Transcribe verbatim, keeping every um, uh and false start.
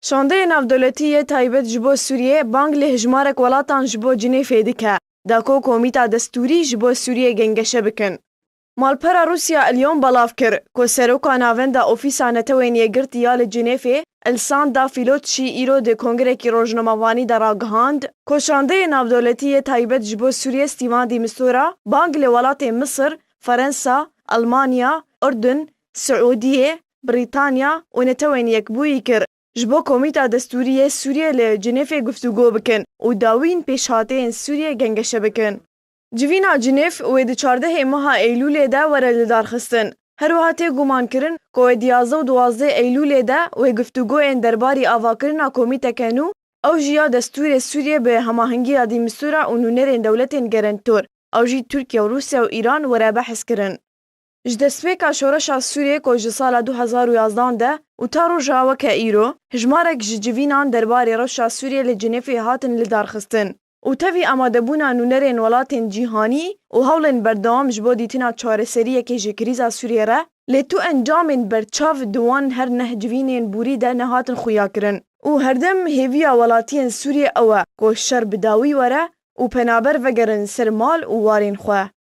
Şandeyê navdewletî yê taybet ji bo Sûriyê bang li hejmarek welatan ji bo Cinêfê dike, da ku komîta destûrî ji bo Sûriyê gengeşe bikin. Malpera Rûsya El Yom belav kir ku Seroka Navenda Ofîsa Netewên Yekgirtî ya li Cinêfê, Elsanda Filotçî îro di kongrekî rojnamevanî de ragihand ku şandeyê navdewletî yê taybet ji bo Sûriyê Stîvan de Mistura bang li welatên Misir, Ferensa, Elmanya, Urdun, Siûdiyê, Brîtanya û Netewên Yekbûyî kir, ji bo Komîta Destûrî yê Sûriyê li Cinêfê guftûgo bikin û dawîn pêşhateyên Sûriyê gengeşe bikin. Civîna Cinêf wê di çardehê meha Eylûlê de were lidarxistin. Her wiha tê gumankirin ku wê di yazdeh û duwazdeh Eylûlê de wê guftûgoyên derbarî avakirina komîteke nû, ew jî ya destûrê Sûriyê bi hemahengiya Dîmistura û nûnerên dewletên gerentor, ew jî Tirkiye û Rûsya û Îran were behs kirin. Ji destpêka şoreşa Sûriyê ku ji sala du hezar û yazdan de û ta roja weke îro, hijmarek ji civînan derbarê rewşa Sûriyê li Cinêfê hatin lidarxistin û tevî amadebûna nûnerên welatên cîhanî û hewlên berdewam ji bo dîtina çareseriyekê ji krîza Sûriyê re, lê tu encamên berçav di wan her neh civînên borî de nehatin xuyakirin û herdem hêviya welatiyên Sûriyê ew e ku şer bi dawî were û penaber vegerin ser mal û warên xwe.